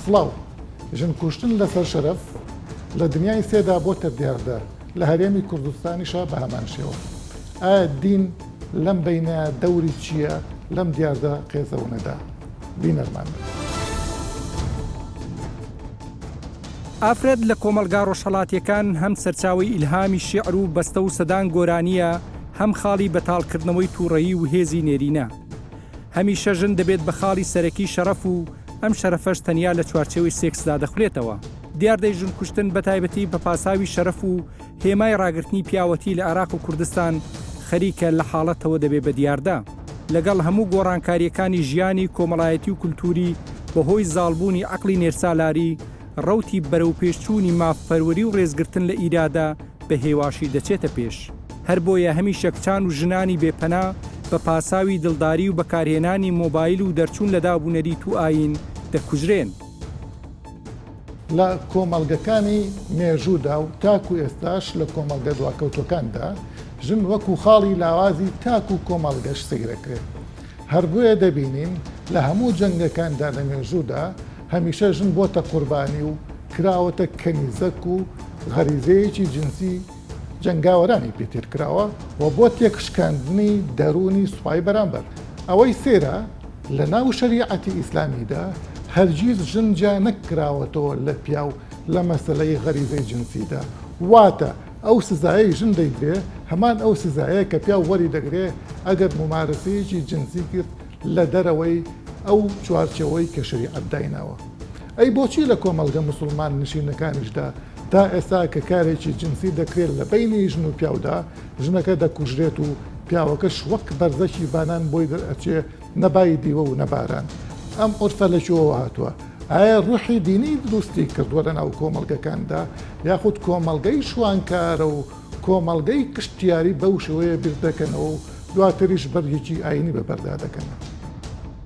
سڵاو. ژن کوشتن لەسەر شەرەف لە دنیای سێدا بۆتە دیاردە، لە هەرێمی کوردستانیشا بە هەمان شێوە. ئایا دین لەم بەینەیا دەوری چییە لەم دیاردە قێزەونەدا؟ بینەرمان بن. ئافرەت لە کۆمەڵگا ڕۆژهەڵاتیەکان هەم سەرچاوەی ئیلهامی شیعر و بەستە و سەدان گۆرانییە، هەم خاڵی بەتاڵکردنەوەی توڕەیی و هێزی نێرینە. هەمیشە ژن دەبێت بە خاڵی سەرەکی شەڕەف و ئەم شەرەفەش تەنیا لە چوارچێوەی سێکسدا دەخولێتەوە. دیاردەی ژن کوشتن بە تایبەتی بە پاساوی شەرەف و هێمای ڕاگرتنی پیاوەتی لە عێراق و کوردستان خەریکە لە حاڵەتەوە دەبێ بە دیاردە. لەگەڵ هەموو گۆڕانکارییەکانی ژیانی کۆمەڵایەتی و کولتووری بە هۆی زاڵبوونی عەقڵی نێرسالاری، ڕەوتی بەرەوپێشچوونی مافپەروەری و ڕێزگرتن لە ئیرادە بە هێواشی دەچێتە پێش. هەر بۆیە هەمیشە کچان و ژنانی بێ پەنا بە پاساوی دڵداری و بەکارهێنانی مۆبایل و دەرچوون لە داب و نەریت و ئایین دەکوژرێن. لە کۆمەڵگەکانی مێژوودا و تاکو ئێستاش لە کۆمەڵگە دواکەوتووەکاندا ژن وەکو خاڵی لاوازی تاک و کۆمەڵگەش سەیرەکرێت. هەر بۆیە دەبینین لە هەموو جەنگەکاندا لە مێژوودا هەمیشە ژن بۆتە قوربانی و کراوەتە کەنیزەک و غەریزەیەکی جنسی جەنگاوەرانی پێ تێر کراوە و بۆ تێکشکاندنی دەروونی سوپای بەرامبەر. ئەوەی سەیرە لە ناو شەریعەتی ئیسلامیدا هەرگیز ژن جیا نەکراوەتەوە لە پیاو لە مەسەلەی غەریزەی جنسیدا، واتە ئەو سزایەی ژن دەیدرێ هەمان ئەو سزایەیە کە پیاو وەری دەگرێ ئەگەر مومارەسەیەکی جنسی کرد لە دەرەوەی ئەو چوارچێوەی کە شەریعەت دایناوە. ئەی بۆچی لە کۆمەڵگە موسڵمان نشینەکانیشدا تا ئێستا کە کارێکی جنسی دەکرێت لە بەینی ژن و پیاودا، ژنەکە دەکوژرێت و پیاوەکەش وەک بەرزەکی بانان بۆی دەرئەچێ نە بای دیوە و نە باران. ئەم عورفە لە کوێوە هاتووە؟ ئایا ڕوحی دینی دروستی کردووە لە ناو کۆمەڵگەکاندا یاخود کۆمەڵگەی شوانکارە و کۆمەڵگەی کشتیاری بەو شێوەیە بیر دەکەنەوە و دواتریش بەرگێکی ئاینی بە بەردا دەکەن؟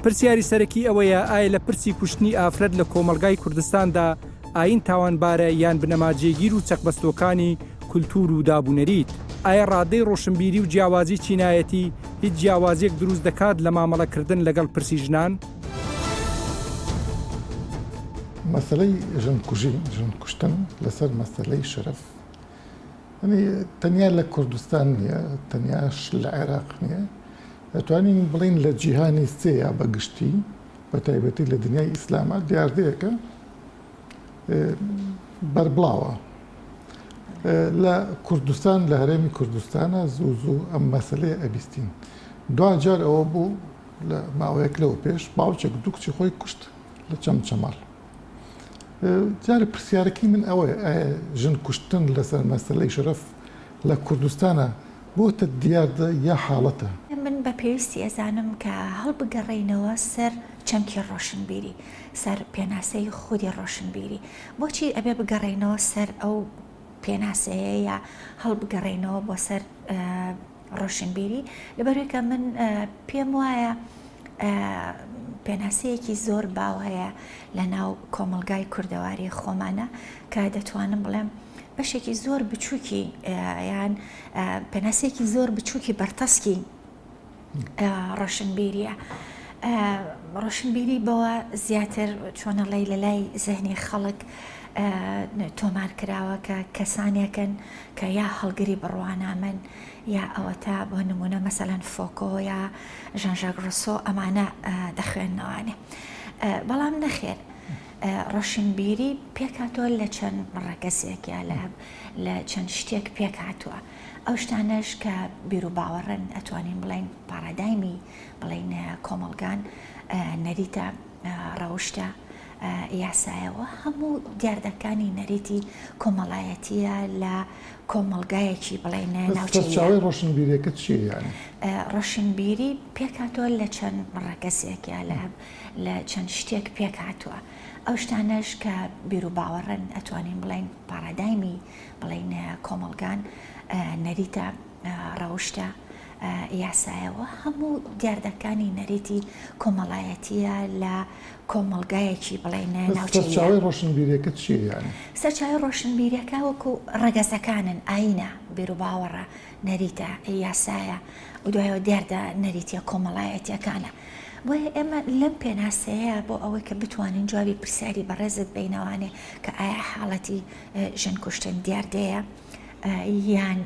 پرسیاری سەرەکی ئەوەیە ئایا لە پرسی کوشتنی ئافرەت لە کۆمەڵگای کوردستاندا ئایین تاوانبارە یان بنەما جێگیر و چەقبەستووەکانی کولتوور و داب و نەریت؟ ئایا ڕادەی ڕۆشنبیری و جیاوازی چینایەتی هیچ جیاوازیەک دروست دەکات لە مامەڵەکردن لەگەڵ پرسی ژنان؟ مەسەلەی ژنکوژی، ژنکوشتن لەسەر مەسەلەی شەرەف یانی تەنیا لە کوردستان نییە، تەنیاش لە عێراق نییە، ئەتوانین بڵێین لە جیهانی سێیا بە گشتی بە تایبەتی لە دنیای ئیسلاما دیاردەیەکە بەربڵاوە. لە کوردستان لە هەرێمی کوردستانە زوو زوو ئەم مەسلەیە ئەبیستین. دواجار ئەوە بوو لە ماوەیەک لەوە پێش باوکێک دوو کچی خۆی کوشت لە چەمچەماڵ. جارێ پرسیارەکەی من ئەوەیە ئایا ژن کوشتن لەسەر مەسەلەی شەرەف لە کوردستانا بۆتە دیاردە یا حاڵەتە؟ من بە پێویستی ئەزانم کە هەڵبگەڕێینەوە سەر چەمکی ڕۆشنبیری، سەر پێناسەی خودی ڕۆشنبیری. بۆچی ئەبێ بگەڕێینەوە سەر ئەو پێناسەیە یا هەڵبگەڕێینەوە بۆ سەر ڕۆشنبیری؟ لەبەرئەوەی کە من پێم وایە پێناسەیەکی زۆر باو هەیە لە ناو کۆمەڵگای کوردەواری خۆمانە کە دەتوانم بڵێم بەشێکی زۆر بچووکی یان پێناسەیەکی زۆر بچووکی بەرتەسکی ڕۆشنبیریە. ڕۆشنبیری بەوە زیاتر چۆنەڵی لە لای زهنی خەڵک تۆمار کراوە کە کەسانێکن کە یا هەڵگری بڕوانامەن یا ئەوەتا بۆ نمونە مەسەلەن فۆکۆ یا ژان ژاک ڕۆسۆ ئەمانە دەخوێننەوانێ بەڵام نەخێر ڕۆشنبیری پێکهاتووە لە چەند ڕەگەزێک یا لە چەند شتێک پێکهاتووە ئەو شتانەش کە بیروباوەڕن ئەتوانین بڵێین پاڕادایمی بڵێین کۆمەڵگان نەریتە ڕەوشتە یاسایەوە هەموو دیاردەکانی نەریتی کۆمەڵایەتیە لە کۆمەڵگایەکی بڵێین ناوچەییە. سەرچاوەی ڕۆشنبیریەکە چیە یانی؟ ڕۆشنبیری پێکهاتووە لە چەند ڕەگەزێک یا لە چەند شتێک پێکهاتووە ئەو شتانەش کە بیروباوەڕن ئەتوانین بڵێین پاڕادایمی بڵێین کۆمەڵگان نەریتە ڕەوشتە یاسایەوە هەموو دیاردەکانی نەریتی کۆمەڵایەتیە لە کۆمەڵگایەکی بڵێین ناوچەییە. سەرچاوەی ڕۆشنبیریەکە چیە یانی؟ سەرچاوەی ڕۆشنبیریەکە وەکو ڕەگەزەکانن ئایینە. بیروباوەڕە، نەریتە، یاسایە و دوایەوە دیاردە نەریتیە کۆمەڵایەتیەکانە. بۆیە ئێمە لەم پێناسەیە بۆ ئەوەی کە بتوانین جوابی پرسیاری بەڕێزت بەینەوانێ کە ئایا حاڵەتی ژن کوشتن دیاردەیە یان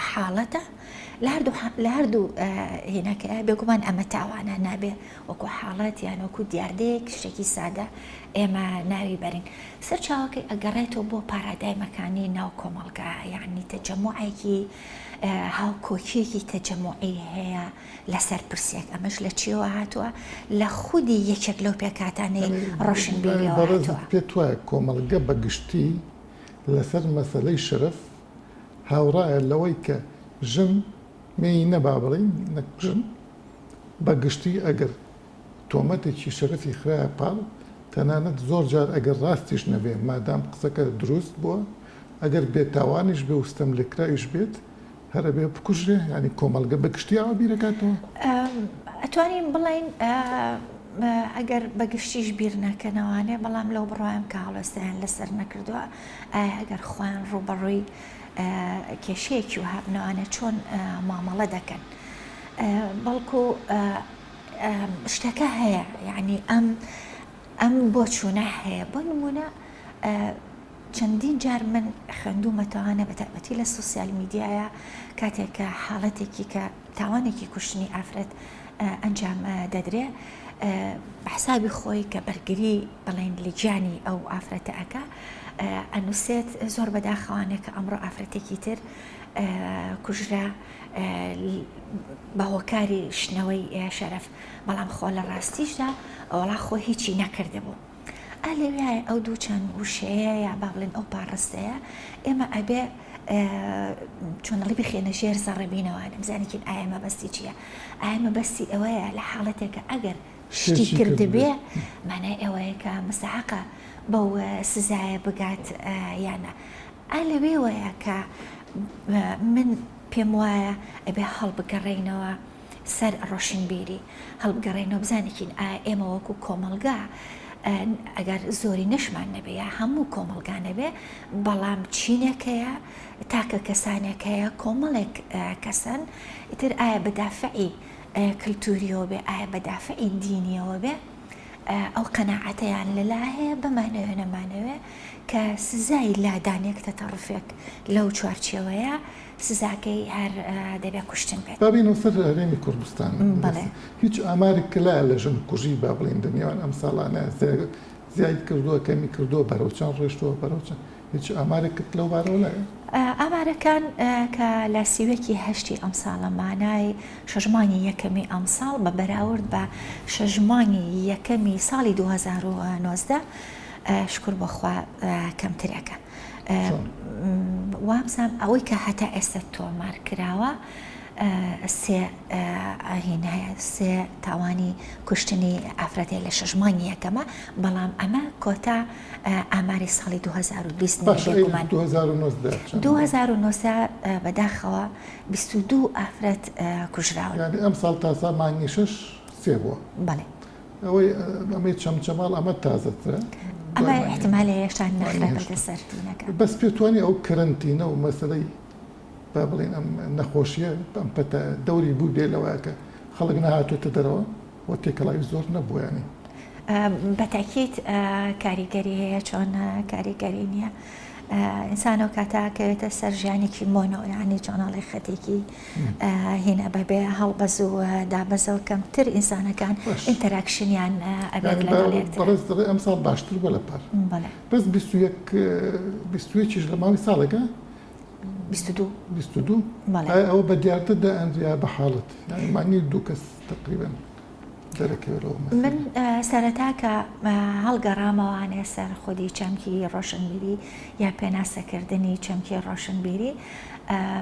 حاڵەتە لە هەردوو هینەکە بێگومان ئەمە تاوانە نابێ وەکو حاڵەت یان وەکو دیاردەیەک شتێکی سادە ئێمە ناوی بەرین سەرچاوەکەی ئەگەڕێتەوە بۆ پارادایمەکانی ناو کۆمەڵگا یعنی تەجەموعێکی هاوکۆکیەکی تەجەموعی هەیە لەسەر پرسێک ئەمەش لە چیەوە هاتووە لە خودی یەکێک لەو پێکهاتانەی ڕۆشنبیریەوە هاتووە. بەڕێزت پێت وایە کۆمەڵگە بە گشتی لەسەر مەسەلەی شەرەف هاوڕایە لەوەی کە ژن مێینە با بڵێین نەک ژن بە گشتی ئەگەر تۆمەتێکی شەرەفی خرایە پاڵ تەنانەت زۆر جار ئەگەر ڕاستیش نەبێ مادام قسەکە دروست بووە ئەگەر بێتاوانیش بێ و ستەملێکراویش بێت هەر ئەبێ بکوژرێ یانی کۆمەڵگە بە گشتی ئاوا بیرەکاتەوە؟ ئەتوانین بڵێین ئەگەر بە گشتیش بیر نەکەنەوانێ بەڵام لەو بڕوایم کە هەڵوێستیان لەسەر نەکردووە ئایا ئەگەر خۆیان ڕووبەڕووی کێشەیەکی وەها بنەوانێ چۆن مامەڵە دەکەن بەڵکو شتەکە هەیە یعنی ئەم ئەم بۆچوونە هەیە بۆ نمونە چەندین جار من خوێندوومەتەوانە بە تایبەتی لە سۆسیال میدیایە کاتێک کە حاڵەتێکی کە تاوانێکی کوشتنی ئافرەت ئەنجام دەدرێ بە حسابی خۆی کە بەرگری بڵێن لە گیانی ئەو ئافرەتە ئەکا ئەنووسێت زۆر بەداخەوانێ کە ئەمڕۆ ئافرەتێکی تر کوژرا بە هۆکاری شتنەوەی شەرەف بەڵام خۆ لە ڕاستیشدا وەڵا خۆ هیچی نەکردبوو. ئا لەویایە ئەو دوو چەند وشەیە یا با بڵێن ئەو پاڕستەیە ئێمە ئەبێ چۆنڵی بخێنە ژێر زەڕەبینەوە بزانین ئایا مەبەستی چییە ئایا مەبەستی ئەوەیە لە حاڵەتێکە ئەگەر شتی کردبێ مانای ئەوەیە کە مستحقە بەو سزایە بگات یانە ئا لەوێوەیە کە من پێم وایە ئەبێ هەڵبگەڕێینەوە سەر ڕۆشنبیری هەڵبگەڕێینەوە بزانین ئایا ئێمە وەکو کۆمەڵگا ئەگەر زۆری نەشمان نەبێ یا هەموو کۆمەڵگا نەبێ بەڵام چینێک هەیە تاکە کەسانێک هەیە کۆمەڵێک کەسەن ئیتر ئایا بە دافعی کلتوریەوە بێ ئایا بە دافعی دینیەوە بێ ئەو قەناعەتەیان لەلا هەیە بمانەوێ نەمانەوێ کە سزای لادانێک تەتەڕفێک لەو چوارچێوەیە سزاکەی هەر دەبێ کوشتن بێت. با بێینەوە سەر هەرێمی کوردستان. بەڵێ. هیچ ئامارێک کە لایە لە ژن کوژی با بڵێین لە نێوان ئەم ساڵانە زیای کردووە کەمی کردووە بەرەو چەند ڕۆیشتووە بەرەو چەند هیچ ئامارێکت لەو بارەوە لایە؟ ئامارەکان کە لە 31 ی هەشتی ئەمساڵە مانای شەش مانگی یەکەمی ئەمساڵ بە بەراورد بە شەش مانگی یەکەمی ساڵی 2019 شکر بۆ خوا کەمترێکە. وابزانم ئەوەی کە هەتا ئێستا تۆمار کراوە سێ هین هەیە سێ تاوانی کوشتنی ئافرەتێ لە شەش مانگی یەکەمە بەڵام ئەمە کۆتا ئاماری ساڵی 2020 باشە 2019 2019 بەداخەوە 22 ئافرەت کوژراون یعنی ئەم ساڵ تازە مانگی شەش سێ بووە بەڵێ ئەوەی ئەمەی چەمچەماڵ ئەمە تازەترە. ئەمە ئیحتیمالە هێشتا نەخرابێتە سەر دینەکە. بەس پێتوانیە ئەو کەرەنتینە و مەسەلەی با بڵێین ئەم نەخۆشیە ئەم پەتایە دەوری بووبێ لەوەیا کە خەڵک نەهاتۆتە دەرەوە و تێکەڵاوی زۆر نەبووە یانی؟ بە تەئکید کاریگەری هەیە چۆن کاریگەری نییە؟ ئینسان ئەو کاتە ئەکەوێتە سەر ژیانێکی مۆنۆ یانی چۆن ئەڵێ خەتێکی هینە بەبێ هەڵبەز و دابەزەوە کەمتر ئینسانەکان interaction یان ئەبێت لەگەڵ یەکتر. بەڕێز دەڵێ ئەمساڵ باشتر بووە لە پار. بەڵێ. بەس 21 21یش لە ماوەی ساڵێکە؟ 22. 22؟ بەڵێ. ئایا ئەوە بە دیاردە دائەنرێ یا بە حاڵەت؟ یانی مانگی دوو کەس تەقریبەن. من سەرەتا کە هەڵگەڕامەوانێ سەر خودی چەمکی ڕۆشنبیری یا پێناسەکردنی چەمکی ڕۆشنبیری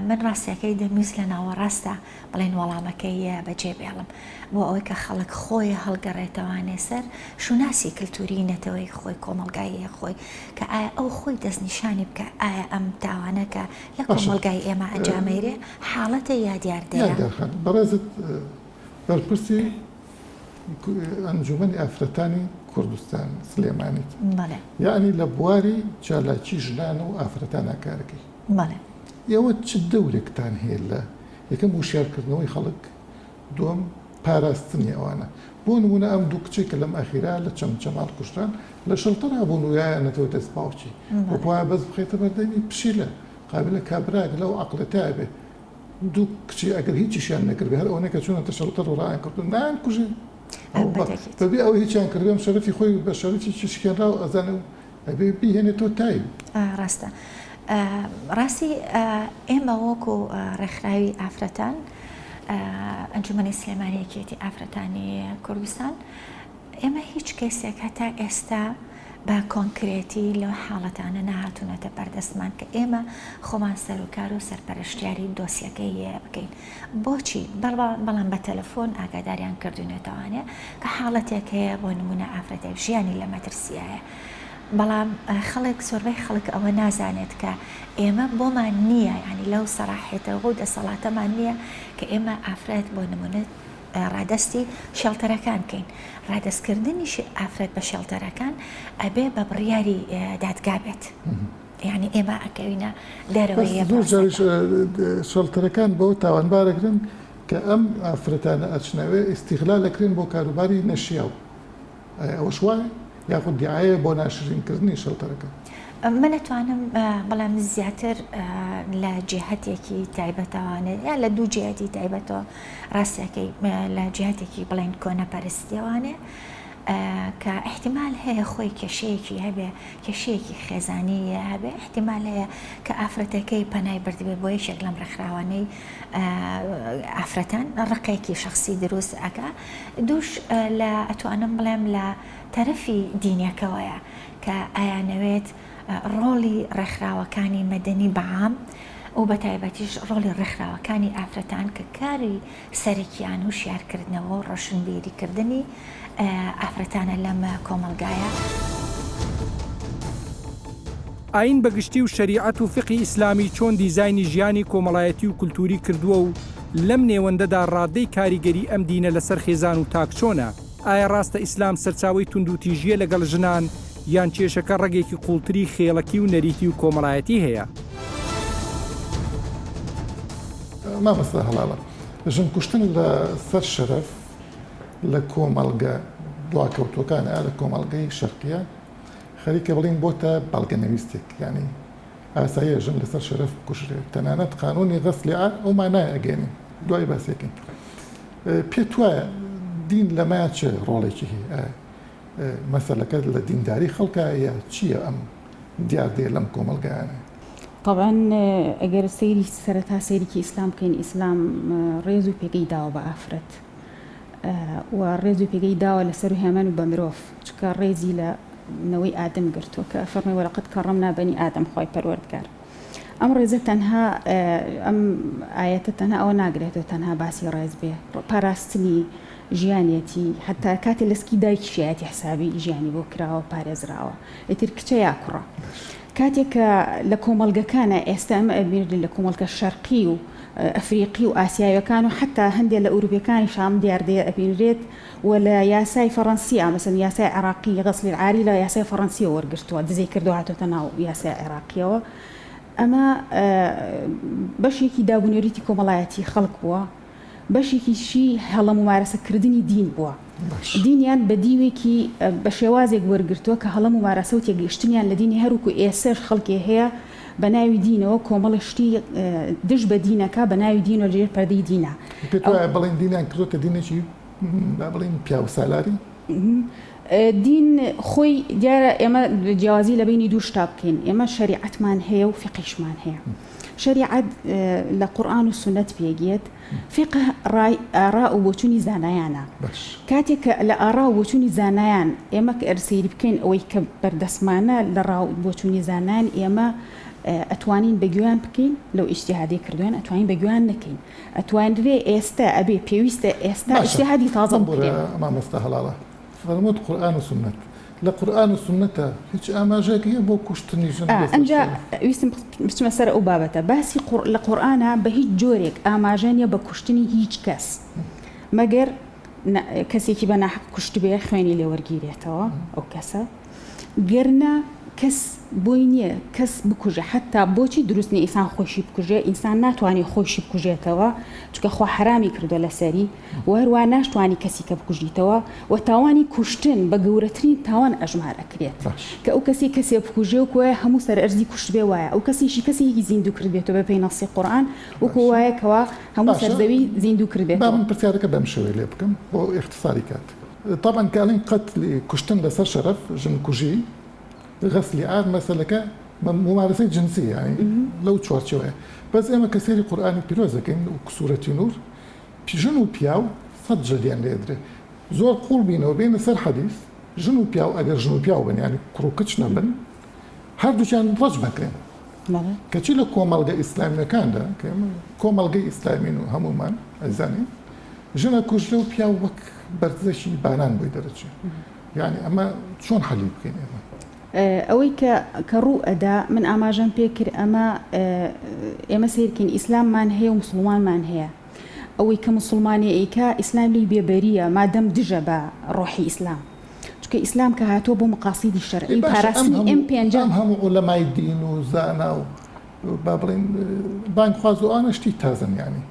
من ڕاستیەکەی دەمویست لە ناوەڕاستە بڵێن وەڵامەکەی بەجێ بێڵم بۆ ئەوەی کە خەڵک خۆی هەڵگەڕێتەوانێ سەر شوناسی کللتوری نەتەوەی خۆی کۆمەڵگایی خۆی کە ئایا ئەو خۆی دەستنیشانی بکە ئایا ئەم تاوانەکە لە کۆمەڵگای ئێمە ئەنجامەیرێ حاڵەتە یا دیاردەیە بەڕێزت بەرپرسی ئەنجومەنی ئافرەتانی کوردستان سلێمانیت بەڵێ. یەعنی لە بواری چالاکی ژنان و ئافرەتانا کارەکەی. بەڵێ. ئێوە چ دەورێکتان هەیە لە یەکەم وشیارکردنەوەی خەڵک، دووەم پاراستنی ئەوانە؟ بۆ نموونە ئەم دوو کچەی کە لەم ئەخیرا لە چەمچەماڵ کوژران لە شەڵتەرا بوون و یایانەتەوە دەست باوکی وەک وایە بەس بخەیتە بەردەمی پشیلە قابلە کابراک لەو عەقڵێتەیا بێ دوو کچی ئەگەر هیچیشیان نەکردبێ هەر ئەوەنەی کە چوونەتە شەڵتەر و ڕایان کردوون نایان کوژێ بەبێ ئەوەی هیچیان کردبێ ئەم شەرەفی خۆی بە شەرەفێکی شکێنراو ئەزانێ و ئەبێ بیهێنێتەوە تای. ڕاستە ڕاستی ئێمە وەکو ڕێکخراوی ئافرەتان ئەنجومەنی سلێمانی یەکێتی ئافرەتانی کوردستان ئێمە هیچ کەیسێک هەتا ئێستا بە کۆنکرێتی لەو حاڵەتانە نەهاتوونەتە بەردەستمان کە ئێمە خۆمان سەروکار و سەرپەرشتیاری دۆسیەکەی بکەین بۆچی بەڵام بە تەلەفۆن ئاگاداریان کردوینەتەوانێ کە حاڵەتێک هەیە بۆ نمونە ئافرەتێک ژیانی لە مەترسیایە بەڵام خەڵک زۆربەی خەڵک ئەوە نازانێت کە ئێمە بۆمان نییە ینی لەو سەراحێتەوە و دەسەڵاتەمان نییە کە ئێمە ئافرەت بۆ نمونە ڕادەستی شێڵتەرەکان کەین ڕادەستکردنی ئافرەت بە شێڵتەرەکان ئەبێ بە بڕیاری دادگا بێت یعنی ئێمە ئەکەوینە دەرەوەی زۆر جاریش شێڵتەرەکان بەوە تاوانبارەکرن کە ئەم ئافرەتانە ئەچنەوێ ئیستیغلال ئەکرێن بۆ کاروباری نەشیاو ئایا ئەوەش وایە یاخود دیعایەیە بۆ ناشرینکردنی شێڵتەرەکان؟ من ئەتوانم بڵێم زیاتر لە جیهەتێکی تایبەتەوانێ یا لە دوو جیهەتی تایبەتەوە ڕاستەکەی لە جیهەتێکی بڵێن کۆنەپەرستیەوانێ کە احتیمال هەیە خۆی کێشەیەکی هەبێ کێشەیەکی خێزانی هەبێ احتیمال هەیە کە ئافرەتەکەی پەنای بردبێ بۆ یەکێک لەم ڕێکخراوانەی ئافرەتان ڕقێکی شخصی دروست ئەکا دووش لە ئەتوانم بڵێم لە تەرەفی دینیەکەوەیە کە ئەیانەوێت ڕۆڵی ڕێکخراوەکانی مەدەنی بە عام و بە تایبەتیش ڕۆڵی ڕێکخراوەکانی ئافرەتان کە کاری سەرەکیان هوشیارکردنەوە و ڕۆشنبیریکردنی ئافرەتانە لەم کۆمەڵگایە. ئایین بە گشتی و شەریعەت و فیقهی ئیسلامی چۆن دیزاینی ژیانی کۆمەڵایەتی و کولتووری کردووە و لەم نێوەندەدا ڕادەی کاریگەری ئەم دینە لەسەر خێزان و تاک چۆنە؟ ئایا ڕاستە ئیسلام سەرچاوەی توندوتیژییە لەگەڵ ژنان یان کێشەکە ڕەگێکی قووڵتری خێڵەکی و نەریتی و کۆمەڵایەتی هەیە؟ مامۆستا هەڵاڵە، ژن کوشتن لە سەر شەرەف لە کۆمەڵگە دواکەوتووەکان یا لە کۆمەڵگەی شەرقیە خەریکە بڵێین بۆتە بەڵگەنەویستێک یانی ئاساییە ژن لەسەر شەرەف بکوژرێت تەنانەت قانونی غەسلی عار ئەو مانای ئەگەیەنێ دوای باسیەکەین پێت وایە دین لەمەیا چ ڕۆڵێکی هەیە ئایا مەسەلەکە لە دینداری خەڵکە یا چییە ئەم دیاردەیە لەم کۆمەڵگایانە؟ تەبعەن ئەگەر سەیری سەرەتا سەیرێکی ئیسلام بکەین ئیسلام ڕێز و پێگەی داوە بە ئافرەت و ڕێز و پێگەی داوە لەسەر هێمن و بە مرۆڤ چونکە ڕێزی لە نەوەی ئادەم گرتووە کە فەرمی وەلەقەد کەڕەمنا بەنی ئادەم خوای پەروەردگار ئەم ڕێزە تەنها ئەم ئایەتە تەنها ئەوە ناگرێتەوە تەنها باسی ڕێز بێ پاراستنی ژیانیەتی حتا کاتێ لەسکی دایکیشیایەتی حسابی ژیانی بۆ کراوە پارێزراوە ئیتر کچە یا کوڕە کاتێک کە لە کۆمەڵگەکانە ئێستا ئەمە ئەبینرێت لە کۆمەڵگە شەرقی و ئەفریقی و ئاسیاویەکان و حتا هەندێک لە ئەوروپیەکانیش ئەم دیاردەیە ئەبینرێت و لە یاسای فەڕەنسیە مەسەلەن یاسای عێراقی غسل العاری لە یاسای فەڕەنسیەوە وەرگرتووە دزەی کردووە هاتۆتە ناو یاسای عێراقیەوە ئەمە بەشێکی دابونەریتی کۆمەڵایەتی خەڵک بووە بەشێکیشی هەڵە مومارەسە کردنی دین بووە دینیان بە دیوێکی بە شێوازێک وەرگرتووە کە هەڵە مومارەسە و تێگەیشتنیان لە دینی هەروکو ئێسەش خەڵکێ هەیە بە ناوی دینەوە کۆمەڵە شتی دژ بە دینەکە بە ناوی دین و لەژێر پەردەی دینە. پێت وایە بڵێین دینیان کردۆتە دینێکی با بڵێین پیاوسالاری؟ دین خۆی دیارە ئێمە جیاوازی لە بەینی دوو شتا بکەین ئێمە شەریعەتمان هەیە و فیقهیشمان هەیە شەریعەت لە قورئان و سوننەت پێک یەت فیقه ڕای ئارا و بۆچوونی زانایانە کاتێک کە لە ئارا و بۆچوونی زانایان ئێمە کە سەیری بکەین ئەوەی کە بەردەستمانە لە ڕا و بۆچوونی زانایان ئێمە ئەتوانین بە گوێیان بکەین لەو ئیجتیهادەی کردویان ئەتوانین بە گوێیان نەکەین ئەتوانرێ ئێستا ئەبێ پێویستە ئێستا ئیجتیهادی تازە بکرێ. مامۆستا هەڵاڵە فەرمووت قورئان و سوننەت لە قورئان و سوننەتا هیچ ئاماژەیەک هەیە بۆ کوشتنی ژن بۆ ئەنجا ویستم بچمە سەر ئەو بابەتە باسی لە قورئانا بە هیچ جۆرێک ئاماژە نیە بە کوشتنی هیچ کەس مەگەر کەسێکی بە ناحەق کوشتبێ خوێنی لێ وەرگیرێتەوە ئەو کەسە. گەرنا کەس بۆی نیە کەس بکوژێ حەتا بۆچی دروست نیە ئینسان خۆیشی بکوژێ ئینسان ناتوانێ خۆیشی بکوژێتەوە چونکە خوا حەرامی کردوە لەسەری وە هەروا ناشتوانی کەسی کە بکوژیتەوە وە تاوانی کوشتن بە گەورەترین تاوان ئەژمار ئەکرێت باش. کە ئەو کەسەی کەسێ بکوژێ وەکو وایە هەموو سەر ئەرزی کوشتبێ وایە ئەو کەسیشی کەسێکی زیندوو کردبێتەوە بە پێی نەسی قورئان وەکو باشە. وایە کەوا هەموو سەر باشە زەوی زیندوو با کردبێتەوە. من پرسیارەکە بەم شێوەیە لێ بکەم بۆ ئیختیساری کات. تەبعەن کە ئەڵێن قەتلی کوشتن لەسەر شەرەف، ژن کوژی، غەسلی عار مەسەلەکە مومارەسەی جنسی یانی لەو چوارچێوەیە. بەس ئێمە کە سەیری قورئانی پیرۆز دەکەین و سورەتی نور ژن و پیاو سەت جەلیان لێ ئەدرێ. زۆر قوڵ بینەوە بێینە سەر حەدیس ژن و پیاو ئەگەر ژن و پیاو بن یانی کوڕ و کچ نەبن هەردووکیان ڕەجم ئەکرێن. کەچی لە کۆمەڵگە ئیسلامیەکاندا کە ئێمە کۆمەڵگەی ئیسلامین و هەموومان ئەزانین ژن ئەکوژرێ و پیاو وەک بەرزەکی بانان بۆی دەرەچێ یانی ئەمە چۆن حەلی بکەین ئێمە؟ ئەوەی کە کە ڕوو ئەدا من ئاماژەم پێ کرد ئەمە ئێمە سەیرکەین ئیسلاممان هەیە و موسڵمانمان هەیە ئەوەی کە موسڵمانێ ئەیکا ئیسلام لێی بێبەرییە مادەم دژە بە ڕۆحی ئیسلام چونکە ئیسلام کە هاتووە بۆ مقاسیدی شەرعی و باشە ئەم پاراستنی ئەم هەموو پێنجە ئەم هەموو عولەمای دین و زانا و با بڵێین بانگخواز و ئەوانە شتی تازەن یانی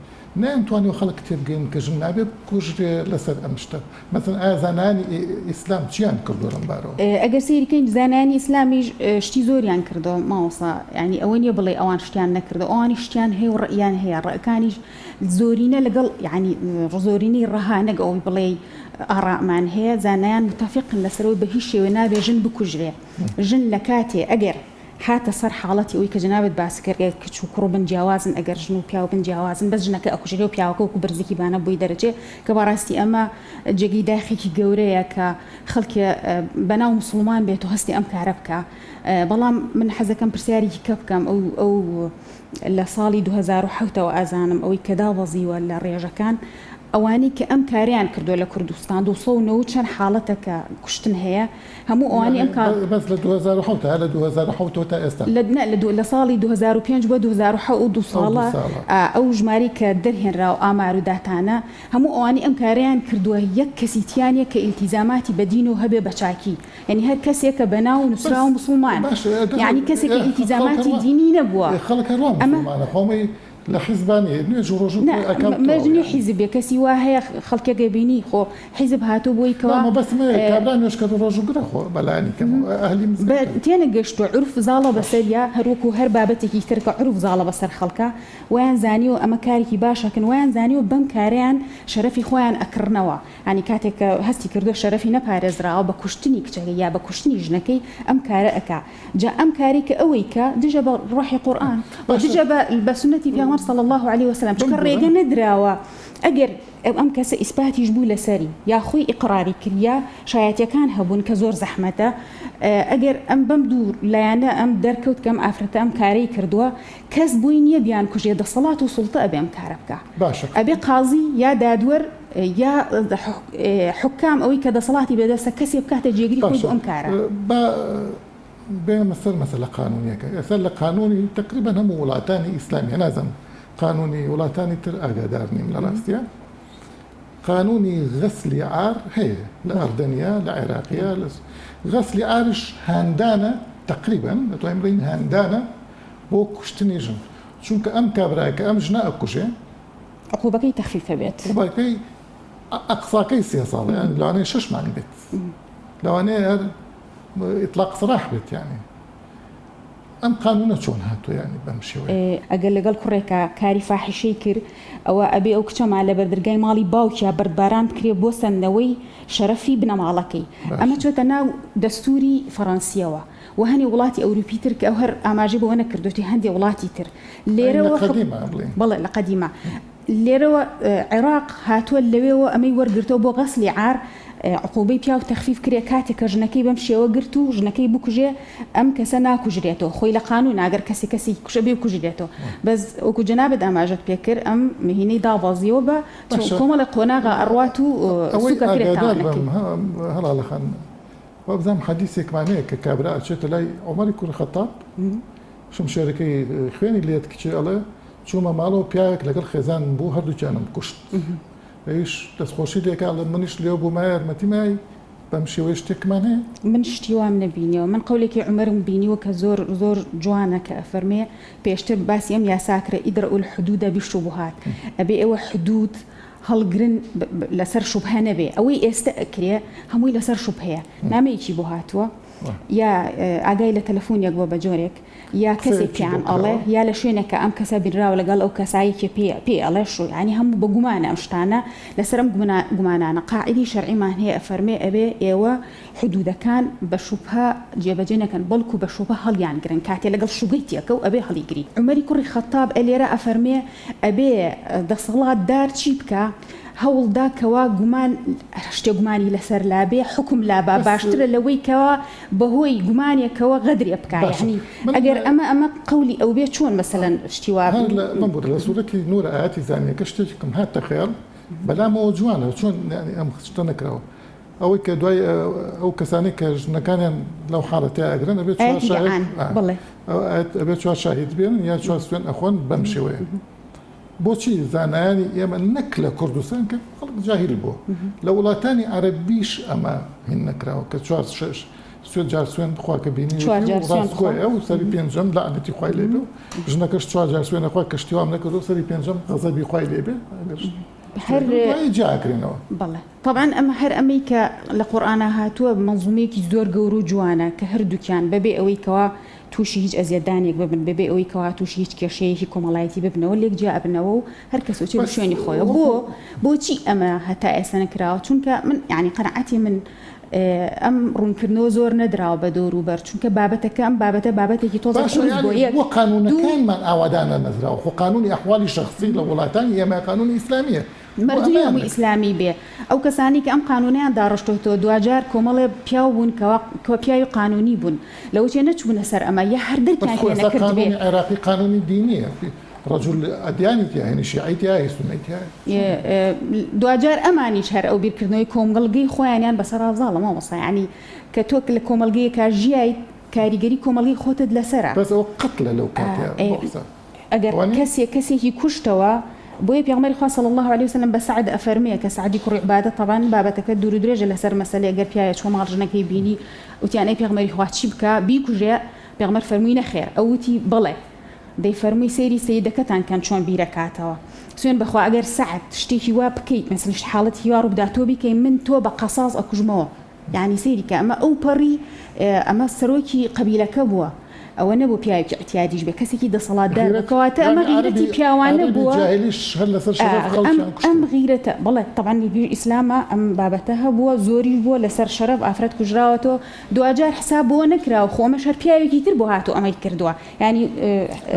نەیانتوانیوە خەڵک تێبگەین کە ژن نابێ بکوژرێ لەسەر ئەم شتە مەسەلەن ئایا زانایانی ئیسلام چیان کردووە لەم بارەوە؟ ئەگەر سەیری کەین زانایانی ئیسلامیش شتی زۆریان کردووە مامۆستا یانی ئەوە نیە بڵێی ئەوان شتیان نەکردووە ئەوانیش شتیان هەیە و ڕەئیان هەیە ڕەئەکانیش زۆرینە لەگەڵ یانی زۆرینەی ڕەها نەک ئەوەی بڵێی ئاڕامان هەیە زانایان متەفیقن لەسەرەوەی بە هیچ شێوەیە نابێ ژن بکوژرێ ژن لە کاتێ ئەگەر هاتە سەر حاڵەتی ئەوەی کە جەنابت باست کرد گەر کچ و کوڕ بن جیاوازن ئەگەر ژن و پیاو بن جیاوازن بەس ژنەکە ئەکوژرێ و پیاوەکە وەکو بەرزێکی بانە بۆی دەرەچێ کە بەڕاستی ئەمە جێگەی داخێکی گەورەیە کە خەڵکێ بەناو موسڵمان بێت و هەستی ئەم کارە بکا بەڵام من حەزەکەم پرسیارێکی کە بکەم ئەو ئەو لە ساڵی 2007 ەوە ئەزانم ئەوەی کە دابەزیوە لە ڕێژەکان ئەوانەی کە ئەم کارەیان کردووە لە کوردستان 290 چەند حاڵەتە کە کوشتن هەیە هەموو ئەوانەی ئەم کار. بەس لە 2007 هەر لە 2007 ەوە تا ئێستا. لە نا لە لە ساڵی 2005 بۆ 2007 ئەو دوو ساڵە ئەو ژمارەی کە دەرهێنراوە ئامار و داتانە هەموو ئەوانەی ئەم کارەیان کردووە یەک کەسی تیا نیە کە ئیلتیزاماتی بە دینەوە هەبێ بە چاکی یانی هەر کەسێکە بە ناو نوسراوە موسڵمان یانی کەسێک کە ئیلتیزاماتی دینی نەبووە خەڵک هەر وا ئەمە. موسڵمانە خۆ ئەمەی لە حیزبا نیە نوێژ و ڕۆژوو نا خۆی ئەکا و مەرج تەواو نیە یانی. حیزب بێ کەسی وا هەیە خەڵکێک ئەبینی خۆ حیزب هاتووە بۆی نا کەوا مەبەستم ئەوەیە کابرا نوێژکەر و ڕۆژووگرە خۆ بە لایەنی کەمەوە ئەهلی بە مزگەوتە. تێنەگەشتووە عورف زاڵە باش. بەسەریا هەروەکو هەر بابەتێکی تر کە عورف زاڵە بەسەر خەڵکا وایان زانیوە ئەمە کارێکی باش ئەکەن وایان زانیوە بەم کارەیان شەرەفی خۆیان ئەکڕنەوە یانی کاتێک کە هەستی کردووە شەرەفی نەپارێزراوە بە کوشتنی کچەکەی یا بە کوشتنی ژنەکەی ئەم کارە ئەکا جا ئەم کارەی کە ئەوەی کە دژە بە ڕۆحی قورئان و باشە دژە بە بە سوننەتی پێغەمبەر صلی اللە علیە وسلم چونکە بمبورە ڕێگە نەدراوە ئەگەر ئەم کەسە ئیسپاتیش بوو لەسەری یا خۆی ئیقڕاری کرد یا شایەتیەکان هەبوون کە زۆر زەحمەتە ئەگەر ئەم بەم دوو لایەنە ئەم دەرکەوت کە ئەم ئافرەتە ئەم کارەی کردووە کەس بۆی نیە بیانکوژێ دەسەڵات و سوڵتە ئەبێ ئەم کارە بکا باشە ئەبێ قازی یا دادوەر یا حوکام ئەوەی کە دەسەڵاتی بەدەستە کەسێ بکاتە جێگری خۆی باشە بۆ ئەم کارە. با بێمە سەر مەسەلە قانونیەکە ئێستا لە قانونی تەقریبەن هەموو وڵاتانی ئیسلامیە نازانم قانونی وڵاتانی تر ئاگادار نیم لە ڕاستیە قانونی غەسلی عار هەیە لە ئەردەنیا لە عێراقیە لە غەسلی عارش هاندانە تەقریبەن دەتوانین بڵێین هاندانە بۆ کوشتنی ژن چونکە ئەم کابرایە کە ئەم ژنە ئەکوژێ عقوبەکەی تەخفیف ئەبێت. عقوبەکەی ئەقساکەی سێ ساڵە یان لەوانەیە شەش مانگ بێت لەوانەیە هەر ئیتلاق سراح بێت یانی ئەم قانونە چۆن هاتووە یانی بەم شێوەیە؟ ئەگەر لەگەڵ کوڕێکا کاری فاحیشەی کرد ئەوە ئەبێ ئەو کچەمان لە بەردەرگای ماڵی باوکیا بەردباران بکرێ بۆ سەندنەوەی شەرەفی بنەماڵەکەی ئەمە باشە. چۆتە ناو دەستوری فەڕەنسیەوە و هەنێ وڵاتی ئەوروپی تر کە ئەو هەر ئاماژەی بەوە نەکردۆتی هەندێ وڵاتی تر ئەی لە لێرەوە حک قەدیما بڵێین. بەڵێ لە قەدیما لێرەوە عێراق هاتووە لەوێوە ئەمەی وەرگرتەوە بۆ غەسلی عار عقوبەی پیاو تەخفیف کرێ کاتێک کە ژنەکەی بەم شێوە گرت و ژنەکەی بکوژێ ئەم کەسە ناکوژرێتەوە خۆی لە قانون ئەگەر کەسێ کەسێکی کوشت ئەبێ بکوژرێتەوە بەس وەکو جەنابت ئاماژەت پێ کرد ئەم مهینەی دابەزیوە بە باشە کۆمەڵێک قۆناغا ئەڕوات و ئەوەی سوکە کرێت ئاگادار تاوانەکەی. بم هەڵالە خان وابزانم حەدیسێکمان هەیە کە کابرا ئەچێتە لای عومەری کوڕی خەتاب شمشێرەکەی خوێنی لێت کچێ ئەڵێ چوومە ماڵەوە پیاوێک لەگەڵ خێزانم بوو هەردووکیانم کوشت ئەویش دەستخۆشی لێکا ئەڵێ منیش لێو بوومە یارمەتیم ئای. بەم شێوەیە شتێکمان هەیە؟ من شتی وام نەبینیوە من قەولێکی عومەرم بینیوە کە زۆر زۆر جوانە کە ئەفەرمێ پێشتر باسی ئەم یاسا کرا ادرء الحدود بالشبهات ئەبێ ئێوە حدود هەڵگرن لەسەر شوبهە نەبێ ئەوەی ئێستە ئەکرێ هەمووی لەسەر شوبهەیە نامەیەکی بۆ هاتووە یا ئاگای لە تەلەفونێک بووە بە جۆرێک یا کەسێک پێیان ئەڵێ یا لە شوێنێک کە ئەم کەسە بینراوە لەگەڵ ئەو کەسە یەکێ پێ پێی ئەڵێ شو یانی هەموو بە گومانە ئەم شتانە لەسەر ئەم گومانانە قاعیدەی شەرعیمان هەیە ئەفەرمێ ئەبێ ئێوە حدودەکان بە شوبهە جێبەجێ نەکەن بەڵکو بە شوبهە هەڵیان گرن کاتێ لەگەڵ شوبهەی تێکەو ئەبێ هەڵیگری عومەری کوڕی خەتاب ئەلێرە ئەفەرمێ ئەبێ دەسەڵات دار چی بکا هەوڵدا کەوا گومان شتێ گومانی لەسەر لابێ حوکم لابا باشترە لەوەی کەوا بەهۆی گومانێکەوە غەدرێ بکا یەعنی ئەگەر ئەمە ئەمە قەولی ئەو بێ چۆن مەسەلەن شتی وا هەر لە بمبورە لە سورەتی نور ئایەتی زانیەکە شتێکم هاتە خەیاڵ بەلامەوە جوانە چۆن یانی ئەم شتە نەکراوە ئەوەی کە دوای ئەو کەسانەی کە ژنەکانیان لەو حاڵەتەیا ئەگرن ئەبێ چوار شاهید ئەبێ چوار شاهید بێنن یا چوار سوێن ئەخۆن بەم شێوەیە بۆچی زانایانی ئێمە نەک لە کوردستان کە خەڵک جاهیل بووە لە وڵاتانی عەرەبیش ئەمە هین نەکراوە کە چوار شەش سوێن جار سوێن بخوا کە بینی چوار جار سوێن بخوا ئەو سەری پێنجەم لەعنەتی خوای لێ بێ و ژنەکەش چوار جار سوێن ئەخوا کە شتی وام نەکردووە سەری پێنجەم غەزەبی خوای لێ بێ ئەگەر هەر دوایی جیا ئەکرێنەوە. بەڵێ تەبعەن ئەمە هەر ئەمەی کە لە قورئانا هاتووە مەنزومەیەکی زۆر گەورە و جوانە کە هەردووکیان بەبێ ئەوەی کەوا تووشی هیچ ئەزیەتدانێک ببن بەبێ ئەوەی کەوا تووشی هیچ کێشەیەکی کۆمەڵایەتی ببنەوە لێک جیا ئەبنەوە و هەر کەس ئەچێ بە شوێنی خۆیەوە بۆ بۆچی ئەمە هەتا ئێستا نەکراوە چونکە من یانی قەناعەتی من ئەم ڕوونکردنەوە زۆر نەدراوە بە دەور و بەر چونکە بابەتەکە ئەم بابەتە بابەتێکی تۆزێ باشە قورس بووە یانی یەک بۆ دوو قانوونەکانمان ئاوا دانەمەزراوە خۆ قانوونی ئەحوالی شەخسی لە وڵاتانی ئێمە قانوونی ئیسلامییە بۆ مەرج نییە ئەمەیان هەمووی نەکرد؟ ئیسلامی بێ ئەو کەسانەی کە ئەم قانوونەیان داڕشتۆتەوە دواجار کۆمەڵێ پیاو بوون کەوا کە پیاوی قانوونی بوون لەوەچێ نەچوونە سەر ئەمە یا هەر بەس دەرکیان خۆ پێ ئێستا نەکردبێ. قانوونی عێراقی قانوونی دینییە رجل ئەدیانی تیایە یانی شیعەی تیایە سوننەی تیایە چۆن؟ دواجار ئەمانیش هەر ئەو بیرکردنەوەی کۆمەڵگەی خۆیانیان بەسەرا زاڵە مامۆستا یانی کە تۆ لە کۆمەڵگەیەکا ژیایت کاریگەری کۆمەڵگەی خۆتت لەسەرە. بەس ئەوە قەتلە لەو کاتەیا بۆ قسە ئەگەر وانیە؟ کەسێک کەسێکی کوشتەوە بۆیە پێغەمبەری خوا صلی اللە علیە وسلم بە سەعد ئەفەرموێ کە سەعدی کوڕی عوبادە تەبعەن بابەتەکە دوور و درێژە لەسەر مەسەلەی ئەگەر پیاوێ چووە ماڵ ژنەکەی بینی وتیان ئەی پێغەمبەری خوا چی بکا بیکوژێ پێغەمبەر فەرمووی نەخێر ئەو وتی بەڵێ دەی فەرمووی سەیری سەیدەکەتان کەن چۆن بیرەکاتەوە سوێن بەخوا ئەگەر سەعد شتێکی وا بکەیت مەسەلەن حاڵەتێکی وا ڕووبدا تۆ بیکەی من تۆ بە قەساس ئەکوژمەوە یانی سەیری کە ئەمە ئەو پەڕی ئەمە سەرۆکی قەبیلەکە بووە ئەوە نەبوو پیاوێکی ئیعتیادیش بێ کەسێکی دەسەڵاتدار بوو غیرەت کەواتە ئەمە یانی غیرەتی عەرەبی پیاوانە عەرەبی بووە جاهیلیش هەر لەسەر شەرەف ئەم خەڵکیان ئەم کوشتووە. غیرەتە بەڵێ تەبعەن لە پێش ئیسلاما ئەم بابەتە هەبووە زۆریش بووە لەسەر شەرەف ئافرەت کوژراوەتەوە دواجار حساب بۆ نەکراوە خۆ ئەمەش هەر پیاوێکی تر بۆ هاتوو ئەمەی کردووە یانی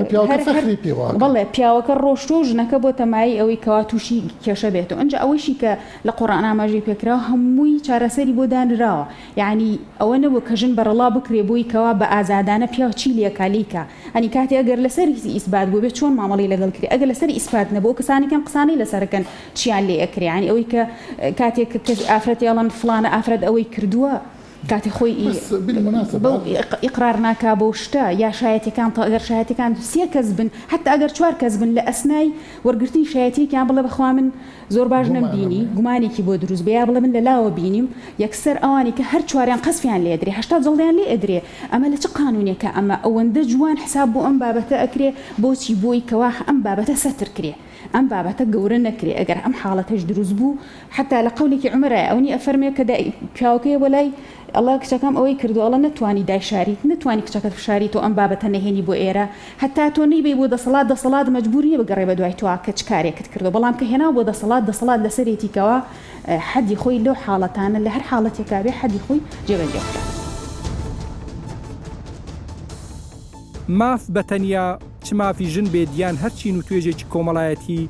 پیاوەکە هەر هەر فەخری پێوە ئەکا. بەڵێ پیاوەکە ڕۆشتووە و ژنەکە بۆتە مایەی ئەوەی کەوا تووشی کێشە بێتەوە ئینجا ئەوەیشی کە لە قوڕئان ئاماژەی پێکراوە هەمووی چارەسەری بۆ دانراوە یانی ئەوە نەبوو کە ژن بەرەڵا بکرێ بۆی کەوا بە ئازادانە پیاو چی لێکا لێیکا یانی کاتێ ئەگەر لەسەر ئیسبات بووبێ چۆن مامەڵەی لەگەڵ کرێ ئەگەر لەسەر ئیسپات نەبوو ئەو کەسانەی کەم قسانەی لەسەر ئەکەن چیان لێ ئەکرێ یانی ئەوەی کە کاتێک کە کەس ئافرەتی ئەڵێن فڵانە ئافرەت ئەوەی کردووە کاتی خۆی بەس بالمناسبە بەو ئیقرار ناکا بەو شتە یا شایەتیەکان تا ئەگەر شایەتیەکان سێ کەس بن حەتا ئەگەر چوار کەس بن لە ئەسنای وەرگرتنی شایەتیەکیان بڵێ بەخوا من زۆر باش گومانم نەمبینی هەیە. گومانێکی بۆ دروست بێ یا بڵێ من لە لاوە بینیم یەکسەر ئەوانی کە هەر چواریان قەزفیان لێ ئەدرێ 80 جەڵدیان لێ ئەدرێ ئەمە لە چ قانونێکە ئەمە ئەوەندە جوان حساب بۆ ئەم بابەتە ئەکرێ بۆچی بۆی کەوا ئەم بابەتە سەتر کرێ ئەم بابەتە گەورە نەکرێ ئەگەر ئەم حاڵەتەش دروست بوو حەتا لە قەولێکی عومەرایە ئەونی ئەفەرمێ کە دای پیاوەکەیە بۆ لای ئەڵێ کچەکەم ئەوەی کردوە ئەڵێ نەتوانی دایشاریت نەتوانی کچەکەت بشاریتەوە ئەم بابەتە نەهێنی بۆ ئێرە هەتا تۆ نەیبەی بۆ دەسەڵات دەسەڵات مەجبور نیە بگەڕێ بە دوای تۆا کە چ کارێکت کردوە بەڵام کە هێناو بۆ دەسەڵات دەسەڵات لەسەرێتی کەوا حەدی خۆی لەو حاڵەتانە لە هەر حاڵەتێکا بێ حەدی خۆی جێبەجێ بکا. ماف بە تەنیا، چ مافی ژن بێت یان هەر چین و توێژێکی کۆمەڵایەتی،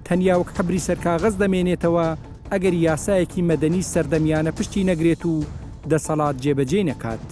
تەنیا وەک حەبری سەر کاغەز دەمێنێتەوە ئەگەر یاسایەکی مەدەنی سەردەمیانە پشتی نەگرێت و دەسەڵات جێبەجێی نەکات.